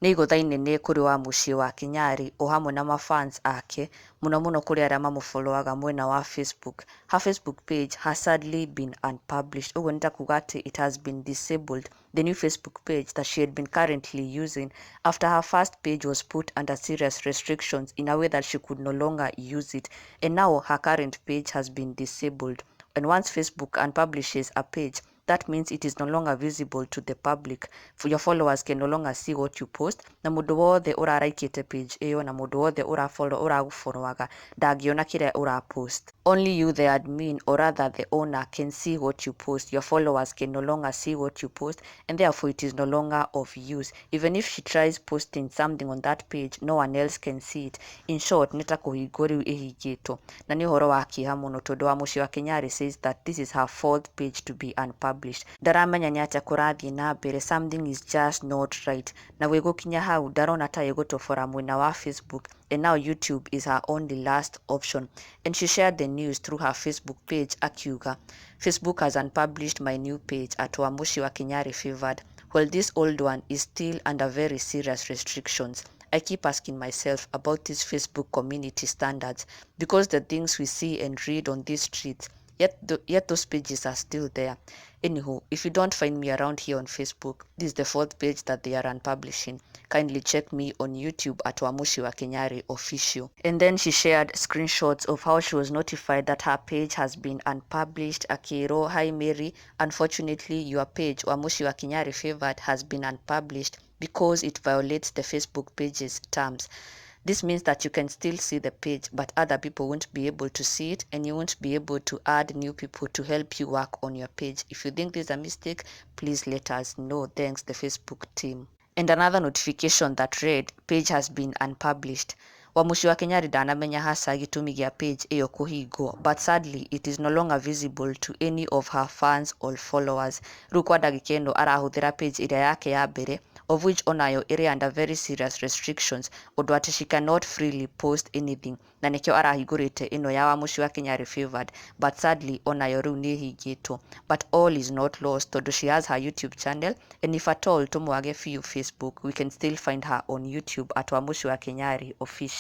Nĩ igũtha inene kũrĩ Wamũciĩ wa Kĩnyarĩ o hamwe na mafans ake, mũno mũno kũrĩ arĩa mamũfollowaga mwena wa Facebook. Her Facebook page has sadly been unpublished. Ũguo nĩ ta kuga atĩ it has been disabled, the new Facebook page that she had been currently using after her first page was put under serious restrictions in a way that she could no longer use it. And now her current page has been disabled. And once Facebook unpublishes a page, that means it is no longer visible to the public. For your followers can no longer see what you post, na mũndũ wothe ũraraikĩte page ĩyo na mũndũ wothe ũrafollow ũragũfollowaga ndangĩona kĩrĩa ũrapost. Only you, the admin, or rather the owner, can see what you post. Your followers can no longer see what you post, and therefore it is no longer of use. Even if she tries posting something on that page, no one else can see it. In short, nĩ ta kũhingwo rĩu ĩhingĩtwo. Na nĩ ũhoro wa kĩeha mũno tondũ Wamũciĩ wa Kĩnyarĩ says that this is her fourth page to be unpublished. Ndaramenya nĩ atĩa kũrathiĩ na mbere, something is just not right. Na gwĩgũkinya hau ndarona ta ĩgũtobora mwena wa Facebook, and now YouTube is her only last option. And she shared the news through her Facebook page akiuga, "Facebook has unpublished my new page at Wamuciĩ wa Kĩnyarĩ Favored, while this old one is still under very serious restrictions. I keep asking myself about these Facebook community standards, because the things we see and read on these streets, yet those pages are still there. Anywho, if you don't find me around here on Facebook, this is the fourth page that they are unpublishing. Kindly check me on YouTube at Wamuciĩ wa Kĩnyarĩ Official." And then she shared screenshots of how she was notified that her page has been unpublished. Akĩrwo, "Hi Mary, unfortunately your page Wamuciĩ wa Kĩnyarĩ Favored has been unpublished because it violates the Facebook page's terms." This means that you can still see the page, but other people won't be able to see it, and you won't be able to add new people to help you work on your page. If you think this is a mistake, please let us know. Thanks, the Facebook team. And another notification that read, "Page has been unpublished." Wamuciĩ wa Kĩnyarĩ ndanamenya hasa gĩtũmi gĩa page ĩyo kũhingwo, but sadly it is no longer visible to any of her fans or followers. Rĩu kwa ndagĩka ĩno arahũthĩra page ĩrĩa yake ya mbere, of which onayo ĩrĩ under very serious restrictions, ũndũ atĩ she cannot freely post anything, na nĩkĩo arahingũrĩte ĩno ya Wamuciĩ wa Kĩnyarĩ Favored, but sadly onayo rĩu nĩ ĩhingĩtwo. But all is not lost, tondũ she has her YouTube channel, and if at all tũmwage biũ Facebook, we can still find her on YouTube at Wamuciĩ wa Kĩnyarĩ Official.